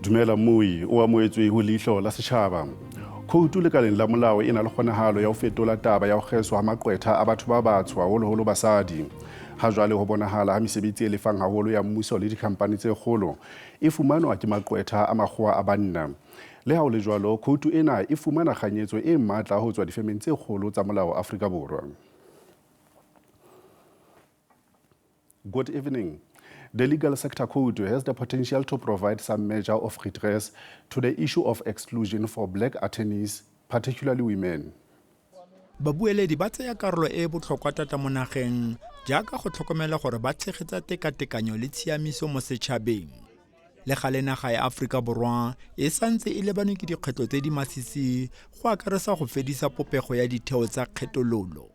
Dumela Mmui, o amoetswe ho Leihlo la Setjhaba. Khoutu lekaleng la molao e na le kgonahalo ya ho fetola taba ya ho kgeswa ha maqwetha a batho ba batsho haholoholo basadi. Ha jwale ho bonahala ha mesebetsi e lefang haholo ya mmuso le dikhampani tse kgolo e fumanwa ke maqwetha a makgowa a banna. Le ha ho le jwalo, khoutu ena e fumana kganyetso e matla ho tswa difemeng tse kgolo tsa molao Afrika Borwa. Good evening. The legal sector code has the potential to provide some measure of redress to the issue of exclusion for black attorneys, particularly women. Babueledi ba tsaya karolo e e botlhokwa thata mo nageng jaaka go tlhokomela gore ba tshegetsa tekatekanyo le tshiamiso mo setšhabeng. Le gale naga ya Aforika Borwa e santse e lebanwe ke dikgwetlho tse di masisi go akaretsa go fedisa popego ya ditheo tsa kgethololo.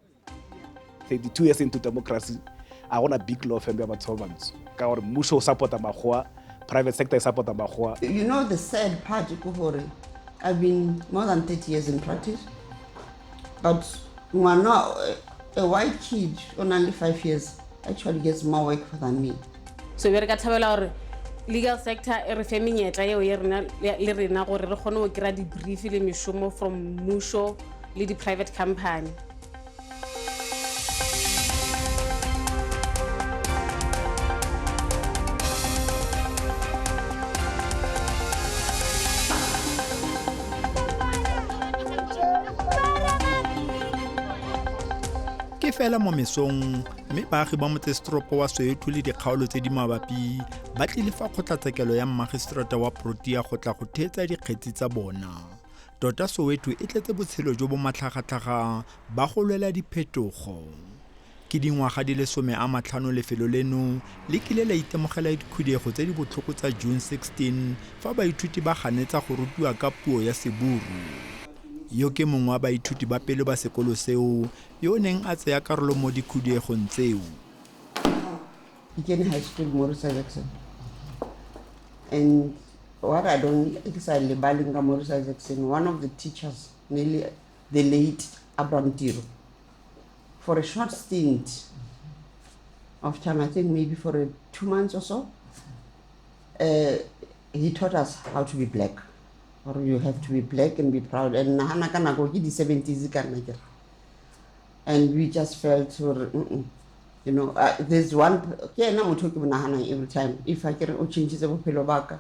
32 years into democracy a gona big law firm ya batho ba bantsho ka gore mmuso o support-a makgowa private sector e support-a makgowa You know the sad part ke gore I've been more than 30 years in practice but ngwana a white kid o nang le 5 years actually gets more work than me. So be re ka thabela gore legal sector e re fe menyetla eo ye rena le rena gore re kgone go kry-a di-brief le mešomo from mmušo le di-private company. Ke fela mo mesong mme baagi ba motsesetoropo wa Soweto le dikgaolo tse di mabapi ba tlile fa kgotlatshekelo ya mmagiseterata wa Protea go tla go theetsa dikgetsi tsa bona. Tota Soweto e tletse botshelo jo bo matlhagatlhaga ba go lwela diphetogo. Ke dingwaga di le 50 lefelo leno le kile la itemogela dikhuduego tse di botlhoko tsa June 16 fa baithuti ba ganetsa go rutiwa ka puo ya Seburu. Yo ke mongwe wa baithuti ba pele ba sekolo seo yo o neng a tseya karolo mo dikhuduegong tseo. Ke kene high school Morris Isaacson and What I don't ke sa lebaleng ka Morris Isaacson, one of the teachers, ne le the late Abraham Tiro. For a short stint of time, I think maybe for a, 2 months or so, he taught us how to be black. Or you have to be black and be proud. And nahana ka nako ke di-70s ka nna ke re. And we just felt gore, you know, there's one, ke ena motho o ke mo nahanang every time. If I ke re o changetse bophelo ba ka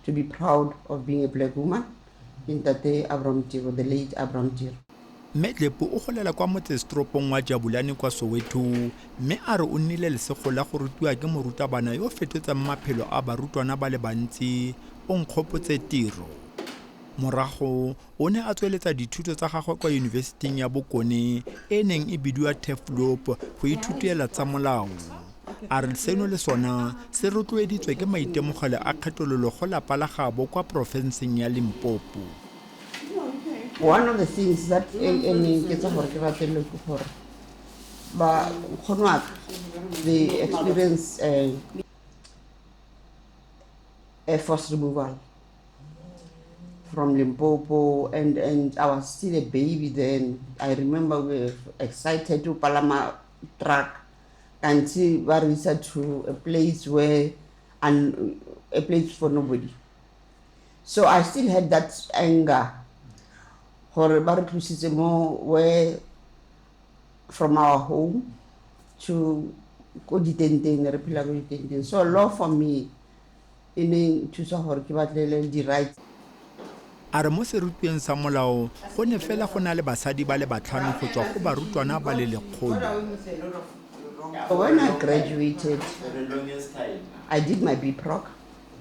to be proud of being a black woman, ke ntate Abraham Tiro, the late Abraham Tiro. Mme Dlepu o golela kwa motsesetoropong wa Jabulani kwa Soweto mme a re o nnile lesego la go rutiwa ke morutabana yo o fetotseng maphelo a barutwana ba le bantsi, Onkgopotse Tiro. Morago O ne a tsweletsa dithuto tsa gagwe kwa Yunibesiting ya Bokone e e neng e bidiwa Turfloop go ithutela tsa molao. A re seno le sona se rotloeditswe ke maitemogelo a kgethololo go lapa la gaabo kwa porofenseng ya Limpopo. One of the things that e e neng ke tsa gore ke rate lo ke gore ba nkgono wa ka they experience air force removal from Limpopo and and I was still a baby then. I remember we were excited to palama truck kanti ba re isa to a place where and a place for nobody. So I still had that anger gore ba re tlositse mo where from our home to ko ditenteng re phela ko ditenteng. So law for me e ne nthusa gore ke batlele di-rights. A re mo serutweng sa molao go ne fela go na le basadi ba le batlhano go tswa go barutwana ba le lekgolo. When I graduated, I did my BProc,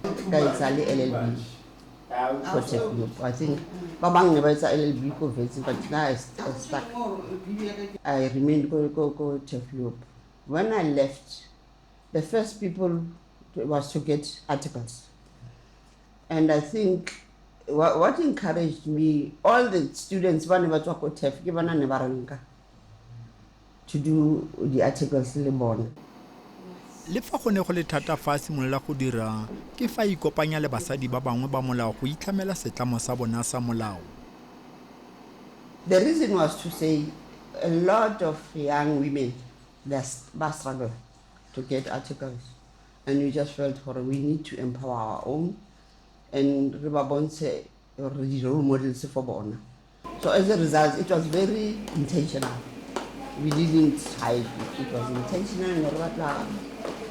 ka etsa le LLB ko Turfloop. I think ba bangwe ne ba etsa LLB ko Wits, but now I stuck. I remained ko, ko, ko Turfloop. When I left, the first people was to get articles. And I think what, what encouraged me, all the students ba ne ba tswa ko TEF, ke bona ne ba re nka to do the articles le bona. Le fa go ne go le thata fa a simolola go dira, ke fa a ikopanya le basadi ba bangwe ba molao go itlhamela setlamo sa bona sa molao. The reason was to say a lot of young women they ba struggle to get articles and we just felt gore we need to empower our own. And re ba bontshe re di role models for bona. So as a result, it was very intentional. We didn't hide it. It was intentional ne re batla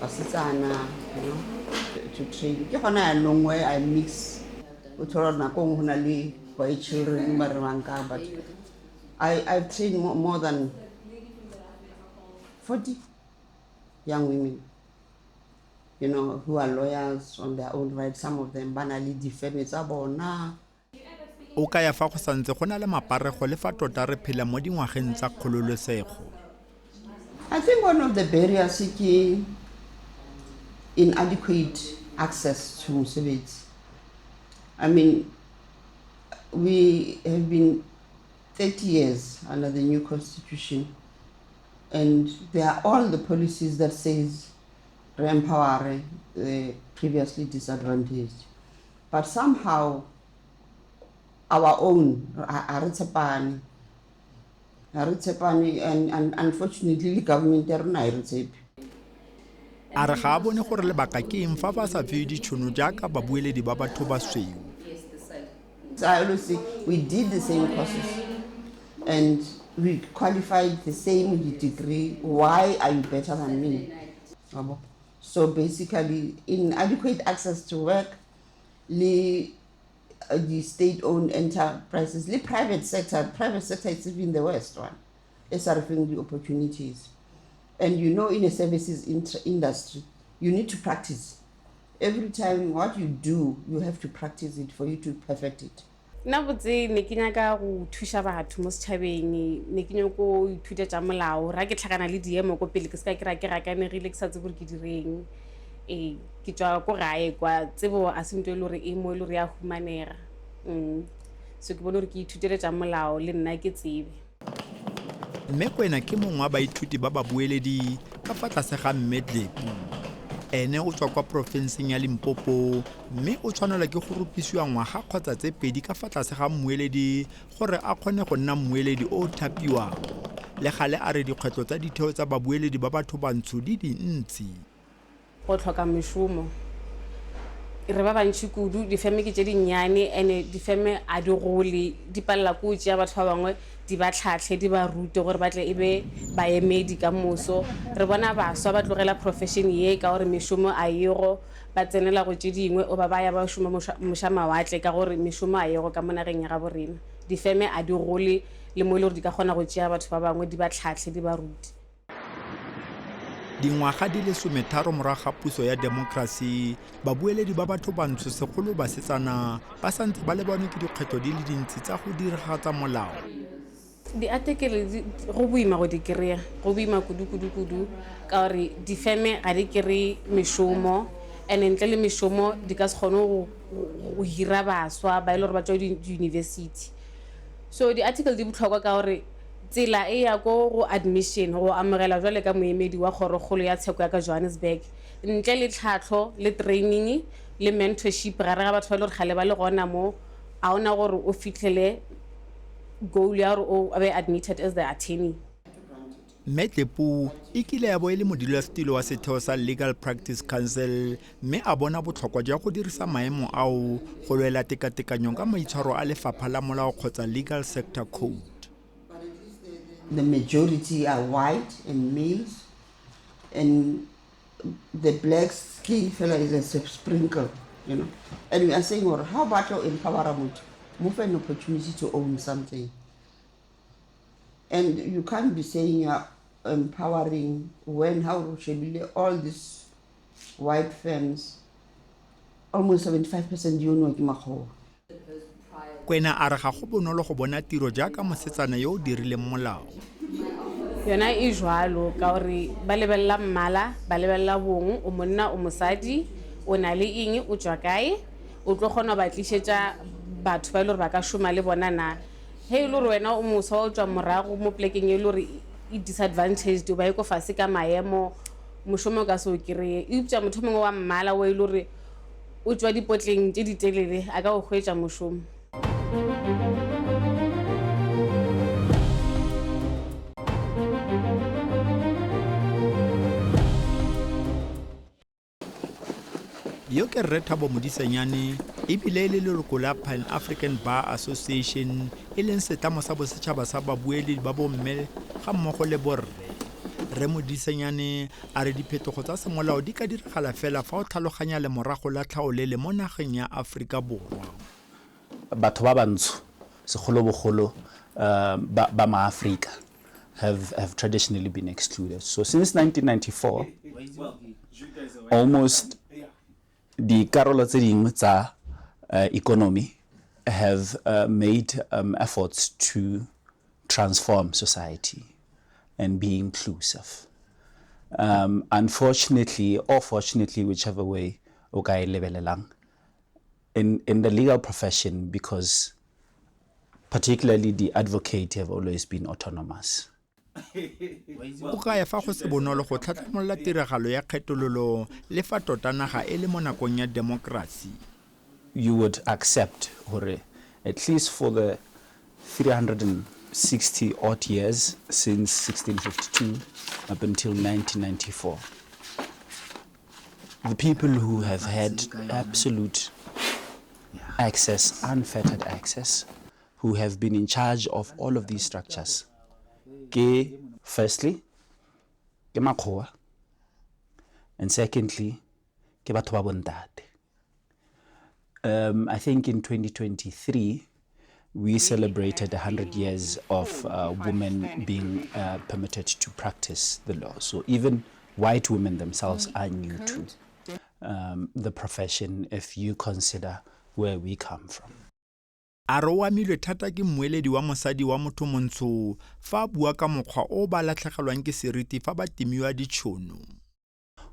basetsana, you know, to train. Ke gona yaanong where I mix. O thola gore nako nngwe go na le boy children ba re bankang, but I've trained more than 40 young women, you know, who are lawyers on their own right. Some of them ba na le difeme tsa bona. O kaya fa go santse go na le maparego le fa tota re phela mo dingwageng tsa kgololosego. I think one of the barriers ke inadequate access to mosebetsi. I mean, we have been 30 years under the new constitution, and there are all the policies that says re empower the previously disadvantaged. But somehow our own, ha re tshepane. Ha re tshepane, and unfortunately the government ya rona ha e re tshepe. A re ga a bone gore lebaka ke eng fa ba sa fiwe ditšhono jaaka babueledi ba batho basweu. So I always say we did the same courses and we qualified the same degree. Why are you better than me? So basically, inadequate access to work, le the state-owned enterprises, le private sector. Private sector is even the worst one. It's the opportunities. And you know, in a services industry, you need to practice. Every time what you do, you have to practice it for you to perfect it. Nna botse ne ke nyaka go thuša batho mo setšhabeng, ne ke nyako go ithuta tša molao, ra ke tlhakana le diemo ko pele ke se ka ke ra ke rakanegile ke sa tsebe gore ke direng. Ee, ke tšwa ko gae kwa tsebo a se ntho e le gore e mo e le gore ya humanega. So ke bone gore ke ithutele tša molao le nna ke tsebe. Mme Kwena ke mongwe wa baithuti ba babueledi ka fa tlase ga Mme Dlepu. Ene o tswa kwa porofenseng ya Limpopo mme o tshwanelwa ke go rupisiwa ngwaga kgotsa tse pedi ka fa tlase ga mmueledi gore a kgone go nna mmueledi o o thapiwang. Le gale a re dikgwetlho tsa ditheo tsa babueledi ba batho bantsho di dintsi. Go hloka mešomo. Re ba bantši kudu, difeme ke tše dinnyane ene difeme a di gole, di palela ke go tšea batho ba bangwe di ba tlhahle, di ba rute gore ba tle e be baemedi ka moso. Re bona baswa ba tlogela profession ye ka gore mešomo a ego, ba tsenela go tše dingwe oba ba ya ba šoma moša mawatle ka gore mešomo a ego ka mo nageng ya gabo rena. Difeme a di gole le mo e le gore di ka kgona go tšea batho ba bangwe di ba tlhahle, di ba rute. Dingwaga di le sometharo morago ga puso ya demokrasi, babueledi ba batho bantsho segolo basetsana ba santse ba lebanwe ke dikgwetlho di le dintsi tsa go diragatsa molao. Diatekele go boima go di kry-a, go boima kudu kudu kudu ka gore difeme ga di kry-e mešomo and ntle le mešomo di ka se kgone go hira baswa ba e le gore ba tšwa diyunibesithi. So di-article di bohlokwa ka gore Tsela e ya ko go admission, go amogelwa bjale ka moemedi wa Kgorokgolo ya Tsheko ya ka Johannesburg, ntle le tlhahlo le training le mentorship gare ga batho ba e le gore kgale ba le gona mo, ga o na gore o fihlele goal ya gore o be admitted as the attorney. Mme Tlepu e kile ya bo e le modulasetilo wa setheo sa Legal Practice Council mme a bona botlhokwa jwa go dirisa maemo ao go lwela tekatekanyo ka maitshwaro a lefapha la molao kgotsa Legal Sector Code. The majority are white and males, and the black skin fella is a sprinkle, you know. And we are saying, or how about you empower motho, mo fe an opportunity to own something. And you can't be saying you are empowering when how o shebile all these white firms, almost 75% di ownwa ke makgowa. Kwena a re ga go bonolo go bona tiro jaaka mosetsana yo o dirileng molao. Yona e jwalo ka gore ba lebelela mmala, ba lebelela bong, o monna o mosadi, o na le eng, o tšwa kae, o tlo kgona go ba tlišetša batho ba e le gore ba ka šoma le bona na. Ge e le gore wena o moswa o tšwa morago mo plekeng e le gore e disadvantaged, o ba e ko fase ka maemo, mošomo o ka se o kry-e. Eupša motho mongwe wa mmala o e le gore o tšwa dipotleng tše ditelele a ka o hwetša mošomo. Yo ke Rre Thabo Modisenyane e bile e le leloko la Pan African Bar Association e leng setlamo sa bosetšhaba sa babueledi ba bomme ga mmogo le borre. Rre Modisenyane a re diphetogo tsa semolao di ka diragala fela fa o tlhaloganya lemorago la tlhaolele mo nageng ya Aforika Borwa. Batho ba bantsho, segolobogolo ba ba maAfrika, have, have traditionally been excluded. So since 1994, almost dikarolo tse dingwe tsa uh, economy have uh, made um, efforts to transform society and be inclusive. Um, unfortunately, or fortunately, whichever way o ka e lebelelang, in, in the legal profession, because particularly the advocate have always been autonomous. O kaya fa go se bonolo go tlhatlhamolola tiragalo ya kgethololo le fa tota naga e le mo nakong ya demokrasi. You would accept gore at least for the 360 odd years since 1652 up until 1994, the people who have had absolute access, unfettered access, who have been in charge of all of these structures, ke firstly, ke makgowa, and secondly, ke batho ba bontate. I think in 2023, we celebrated 100 years of women being permitted to practice the law. So even white women themselves are new to the profession if you consider where we come from. A re o amilwe thata ke mmueledi wa mosadi wa motho montsho fa a bua ka mokgwa o ba latlhegelwang ke seriti fa ba timiwa ditšhono.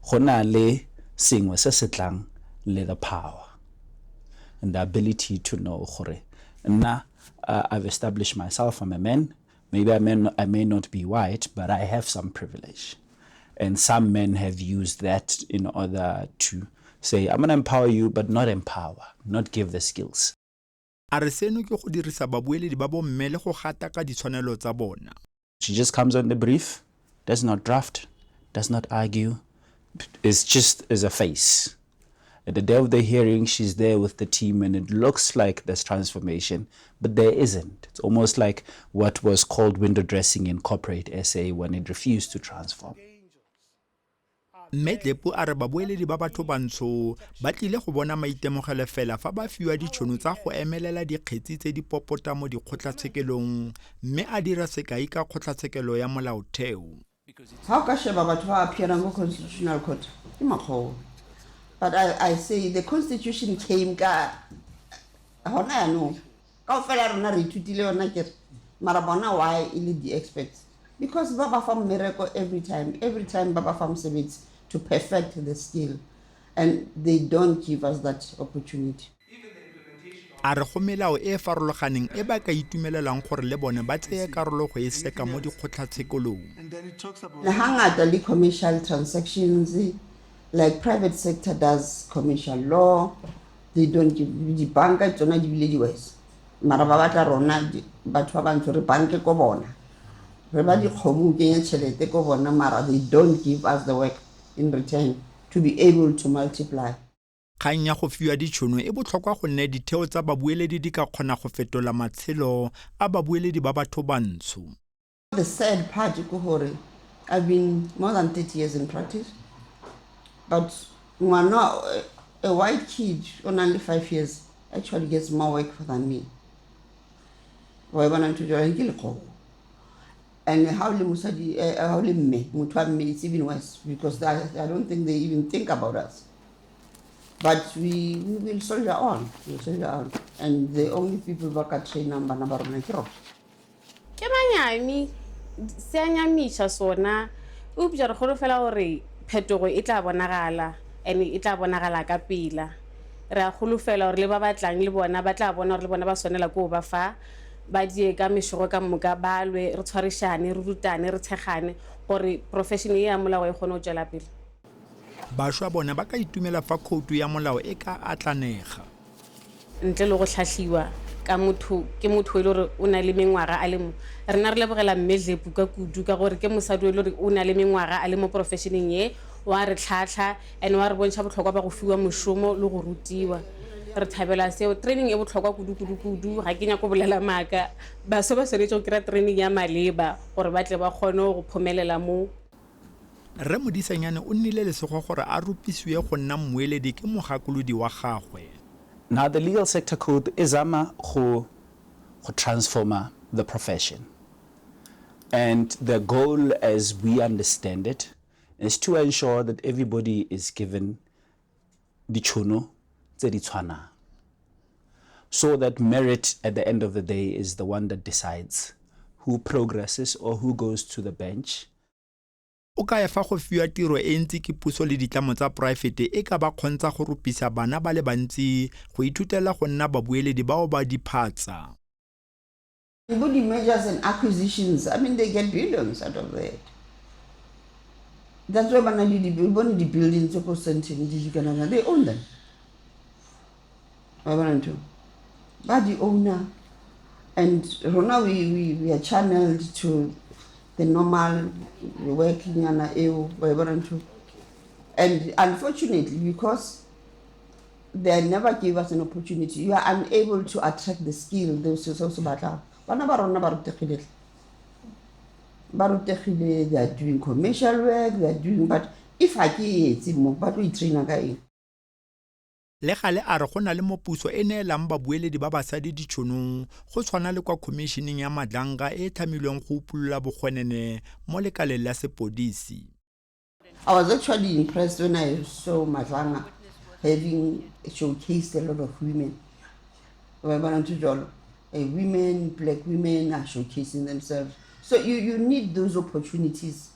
Go na le sengwe se se tlang le the power and the ability to know gore nna I've established myself, I'm a man, maybe I may, I may not be white, but I have some privilege. And some men have used that in order to say, I'm going to empower you, but not empower, not give the skills. A re seno ke go dirisa babueledi ba bomme le go gataka ditshwanelo tsa bona. She just comes on the brief, does not draft, does not argue, is just is a face. At the day of the hearing, she's there with the team and it looks like there's transformation, but there isn't. It's almost like what was called window dressing in corporate SA when it refused to transform. Mme Dlepu a re babueledi ba batho bantsho ba tlile go bona maitemogelo fela fa ba fiwa ditšhono tsa go emelela dikgetsi tse di popota mo dikgotlatshekelong mme a dira sekai ka kgotlatshekelo ya molaotheo. Ha o ka sheba batho ba appearang ko constitutional court ke makgowa but I, I say the constitution came ka hona yaanong kaofela rona re ithutile yona kere mara bona why e le di-experts because ba ba fa mmereko every time every time ba ba fa mosebetsi to perfect the skill and they don't give us that opportunity. A re go melao e e farologaneng e ba ka itumelelang gore le bone ba tseye karolo go e seka mo dikgotlatshekelong. Hangata le commercial transactions like private sector does commercial law they don't give dibanka tsona di bile di worse mara ba batla rona batho ba bantsho re banke ko bona re ba dikgomo kenya tšhelete ko bona mara they don't give us the work in return to be able to multiply. Kgang ya go fiwa ditšhono e botlhokwa gonne ditheo tsa babueledi di ka kgona go fetola matshelo a babueledi ba batho bantsho. The sad part ke gore I've been more than 30 years in practice but ngwana a white kid o nang le 5 years actually gets more work than me. Wa e bona ntho jalo ke lekgobo. And ha o le mosadi ha o le mme motho wa mme it's even worse because I, I don't think they even think about us. But we, we will soldier on, we will soldier on. And the only people ba ka trainang bana ba rona ke rona. Ke manyami, se a nyamiša sona, eupša re holofela gore phetogo e tla bonagala and e tla bonagala ka pela. Re a holofela gore le ba ba tlang le bona ba tla bona gore le bona ba swanela ke go ba fa, ba die ka mešogo ka moka, ba lwe, re tshwarišane, re rutane, re thekgane gore profession ye ya molao e kgone go tšwela pele. Bašwa bona ba ka itumela fa khoutu ya molao e ka atlanega. Ntle le go hlahliwa ka motho ke motho e le gore o na le mengwaga a le mo. Rena re lebogela Mme Dlepu ka kudu ka gore ke mosadi o e le gore o na le mengwaga a le mo professioneng ye. Wa re hlahla and wa re bontšha bohlokwa ba go fiwa mošomo le go rutiwa. Re thabela seo. Training e bohlokwa kudu kudu kudu, ga ke nyake go bolela maaka. Baswa ba swanetše go kry-a training ya maleba gore ba tle ba kgone go phomelela mo. Rre Modisanyane o nnile lesego gore a rupisiwe go nna mmueledi ke mogakolodi wa gagwe. Now the legal sector code e zama go go transforma the profession and the goal as we understand it is to ensure that everybody is given ditšhono tse di tshwanang so that merit at the end of the day is the one that decides who progresses or who goes to the bench. O kaya fa go fiwa tiro e ntsi ke puso le ditlamo tsa poraefete e ka ba kgontsa go rupisa bana ba le bantsi go ithutela go nna babueledi bao ba diphatsa. Bo di-mergers and acquisitions, I mean they get billions out of that. That's why ba na le di bone di-building tse ko Sandton di kana they own them. Wa bona ntho? Ba di owner and rona we, we, we are channeled to the normal work nyana eo wa bona ntho? And unfortunately because They never gave us an opportunity. You are unable to attract the skill the se se se batlang. Bana ba rona ba rutegile hle. Ba rutegile, they are doing commercial work, they are doing but if ha ke e etse mo ba tlo itraina ka eng? Le gale a re go na le mo puso e neelang babueledi ba basadi ditšhono go tshwana le kwa khomišeneng ya Madlanga e e tlhamilweng go upolola bogwenene mo lekaleng la sepodisi. I was actually impressed when I saw Madlanga having showcased a lot of women. Women, black women are showcasing themselves. So you, you need those opportunities.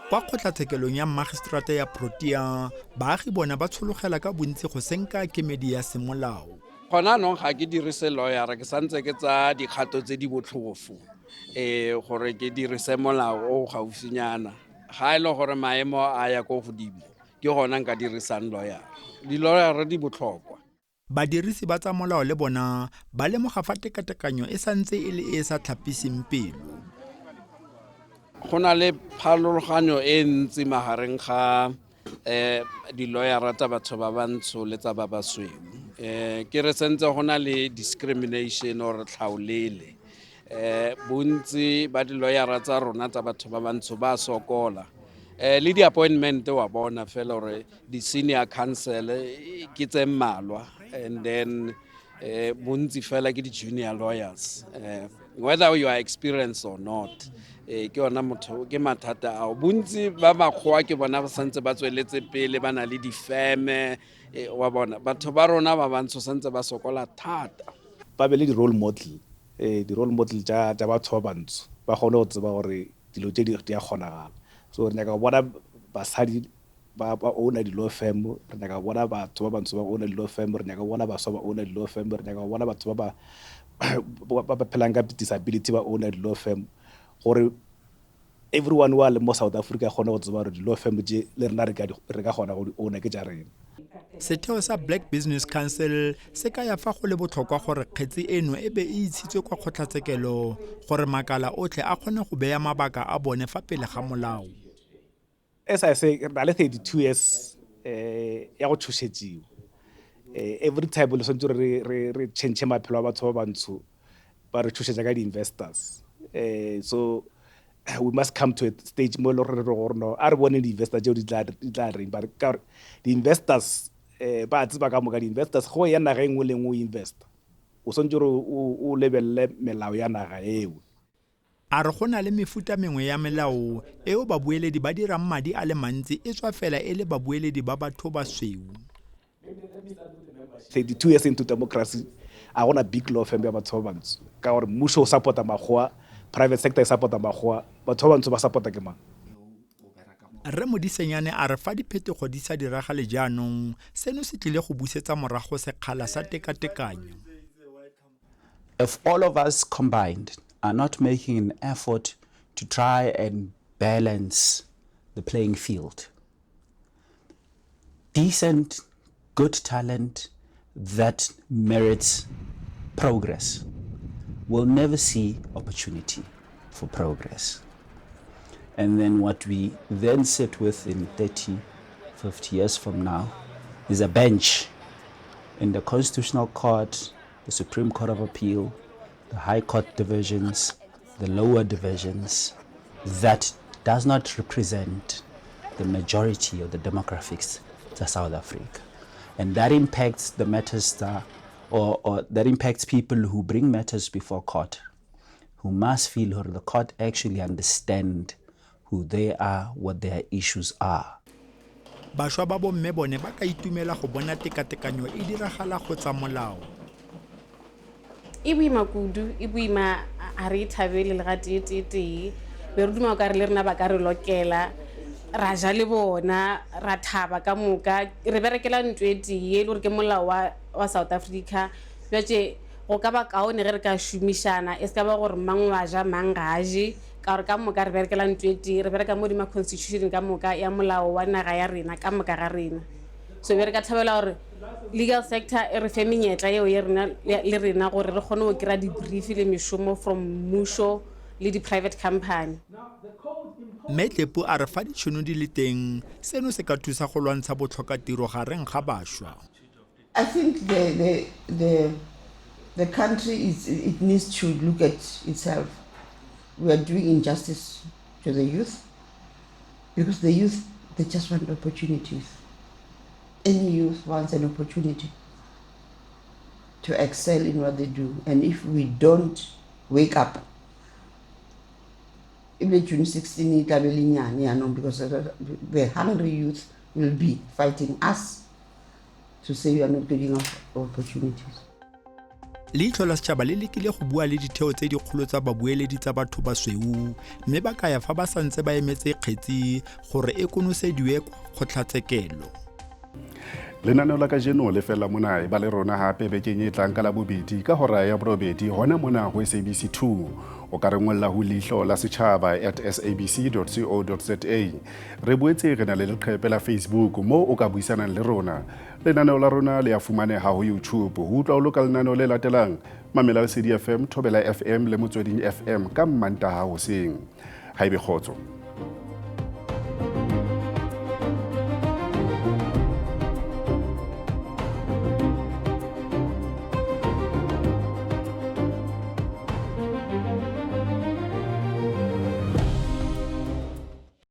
Kwa kgotlatshekelong ya Mmagiseterata ya Protea, baagi bona ba tshologela ka bontsi go senka kemedi ya semolao. Gona anong ga ke dirise lawyera, ke santse ke tsaya dikgato tse di botlhofo um gore ke dirise molao o gaufinyana. Ga e le gore maemo a ya ko godimo, ke gona nka dirisang lawyera. Di-lawyera di botlhokwa. Badirisi ba tsa molao le bona ba lemoga fa tekatekanyo e santse e le e e sa tlhapiseng pelo. Go na le pharologanyo e ntsi magareng ga um di-lawyera tsa batho ba bantsho le tsa ba basweu. Um ke re sentse go na le discrimination or tlhaolele. Um bontsi ba di-lawyera tsa rona tsa batho ba bantsho ba sokola. Um le di-appointment wa bona fela gore di-senior council ke tse mmalwa and then eh, bontsi fela ke di-junior lawyers eh, whether you are experienced or not eh, ke yona motho ke mathata ao bontsi ba makgowa ke bona ba santse ba tsweletse pele ba na le difeme eh, wa bona batho ba rona ba bantsho santse ba sokola thata ba be le di-role model eh, di-role model tša batho ba bantsho ba kgone go tseba gore dilo tše di a kgonagala so re nyaka go bona basadi ba ba owner di-law firm re nyaka go bona batho ba bantsho ba owner di-law firm re nyaka go bona baswa ba owner di-law firm re nyaka go bona batho ba ba ba phelang ka disability ba owner di-law firm gore everyone wa le mo South Africa a kgone go tseba gore di-law firm tše le rena re ka re ka kgona go di owner ke tša rena. Setheo sa Black Business Council se kaya fa go le botlhokwa gore kgetse eno e be e isitswe kwa kgotlatshekelo gore makala otlhe a kgone go beya mabaka a bone fa pele ga molao. As I say, re na le 32 years eh ya go tshošetšiwa. Eh every time le swantse re re re change maphelo a batho ba bantsho ba re tshošetša ka di-investors. Eh so we must come to a stage mo e le gore re gore no a re bone di-investor tšeo di tla di tla reng ba ka gore di-investors eh ba tseba ka moka di-investors go ya naga e nngwe le nngwe o investor o swantse gore o lebelele melao ya naga eo. A re go na le mefuta mengwe ya melao eo babueledi ba dirang madi a le mantsi e tswa fela e le babueledi ba batho basweu. 32 years into democracy a gona big law firm ya batho ba bantsho ka gore mmušo o support-a makgowa, private sector e support-a makgowa, batho ba bantsho ba support-a ke mang? Rre Modisenyane a re fa diphetogo di sa diragale jaanong, seno se tlile go busetsa morago sekgala sa tekatekanyo. If all of us combined are not making an effort to try and balance the playing field, decent, good talent that merits progress will never see opportunity for progress. And then what we then sit with in 30, 50 years from now is a bench in the Constitutional Court, the Supreme Court of Appeal, the High Court divisions, the lower divisions, that does not represent the majority of the demographics to South Africa. And that impacts the matters that, or, or that impacts people who bring matters before court, who must feel or the court actually understand who they are, what their issues are. Bašwa ba bomme bone ba ka itumela go bona tekatekanyo e diragala go tsa molao. E boima kudu, e boima ga re e thabele le gateeteetee. Be re duma o ka re le rena ba ka re lokela, ra ja le bona, ra thaba ka moka. Re berekela ntho e tee e le gore ke molao wa, wa South Africa. Bjatše go ka ba kaone ge re ka šomišana, e se ka ba gore mang wa ja mang ga a je, ka gore ka moka re berekela ntho e tee, re bereka mo godimo ga constitution ka moka ya molao wa naga ya rena ka moka ga rena. So be re ka thabela gore legal sector e re fe menyetla yeo ye rena le rena gore re kgone go kry-a di-brief le mešomo from mmušo le di-private company. Mme Tlepu a re fa ditšhono di le teng, seno se ka thusa go lwantsha botlhokatiro gareng ga bašwa. I think the, the, the, the country is, it needs to look at itself. We are doing injustice to the youth because the youth, they just want opportunities. Any youth wants an opportunity to excel in what they do. And if we don't wake up, ebile June 16 e tla be le nyane yaanong because the hungry youth will be fighting us to say you are not giving us opportunities. Leitlho la setšhaba le lekile go bua le ditheo tse dikgolo tsa babueledi tsa batho basweu mme ba kaya fa ba santse ba emetse kgetsi gore e konosediwe kwa kgotlatshekelo. Lenaneo la kajeno le fela mona e ba le rona hape bekeng e tlang ka Labobedi ka hora ya borobedi hona mona ho SABC 2. O ka re ngolla ho leihlo la setjhaba at sabc co za. Re boetse re na le leqhepe la Facebook moo o ka buisanang le rona. Lenaneo la rona le a fumaneha ho YouTube. Ho utlwa o loka lenaneo le latelang, mamela Lesedi FM, Thobela FM le Motsweding FM ka Mmantaha hoseng. Haebe kgotso.